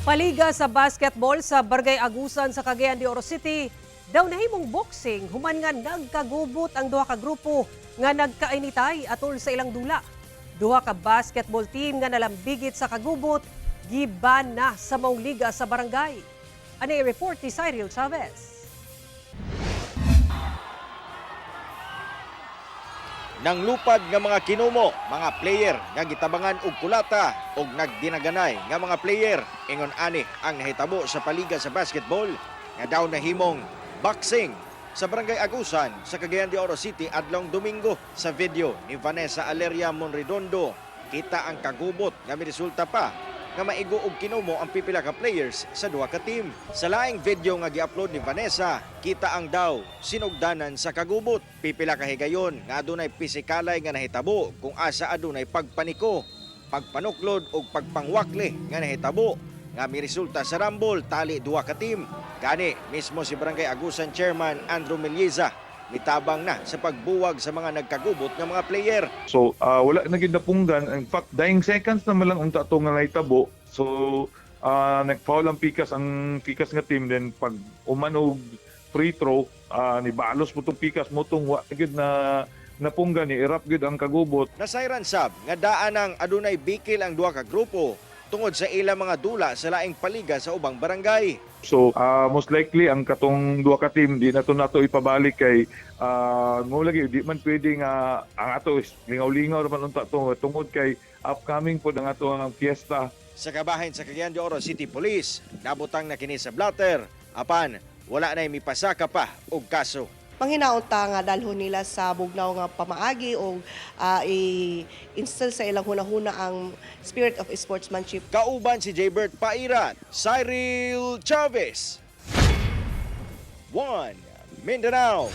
Paliga sa basketball sa Barangay Agusan sa Cagayan de Oro City, daw nahimong boxing human nga nagkagubot ang duha ka grupo nga nagkainitay atol sa ilang dula. Duha ka basketball team nga nalambigit sa kagubot, giban na sa maong liga sa barangay. Ano yung report ni Cyril Chavez? Nang lupad nga mga kinumo, mga player nga gitabangan og kulata og nagdinaganay nga mga player, ingon ani ang nahitabo sa paliga sa basketball nga daw nahimong boxing sa Barangay Agusan sa Cagayan de Oro City adlong Domingo. Sa video ni Vanessa Aleria Monredondo, kita ang kagubot nga miresulta pa nga maigo og kinumo ang pipila ka players sa duha ka team. Sa laing video nga gi-upload ni Vanessa, kita ang daw sinugdanan sa kagubot. Pipila ka higayon nga adunay pisikalay nga nahitabo kung asa adunay pagpaniko, pagpanuklod og pagpangwakli nga nahitabo nga miresulta sa rambol tali duha ka team. Gani mismo si Barangay Agusan Chairman Andrew Meliza mitabang na sa pagbuwag sa mga nagkagubot nga mga player. So wala na gid napunggan. In fact, dying seconds na man lang unta to nga nahitabo. So nag-foul ang Pikas nga team, then pag uman og free throw, ni balos mo tong Pikas mo tong wa gid na napunggan, ni erap gid ang kagubot. Nasayran sab nga daan ang adunay bikil ang duha ka grupo tungod sa ilang mga dula sa laing paliga sa ubang barangay. So most likely ang katong duha ka team di na to nato ipabalik kay mo lagi di man pwede nga ang ato is lingaw-lingaw ra man unta to tungod kay upcoming pod ang ato ang fiesta. Sa kabahin sa Cagayan de Oro City Police, nabutang na kini sa blotter apan wala na mipasaka pa og kaso. Panghinaot ta nga dalhon nila sa bugnaw nga pamaagi o i-instill sa ilang hunahuna ang spirit of sportsmanship. Kauban si Jaybert Pairat, Cyril Chavez. 1 Mindanao.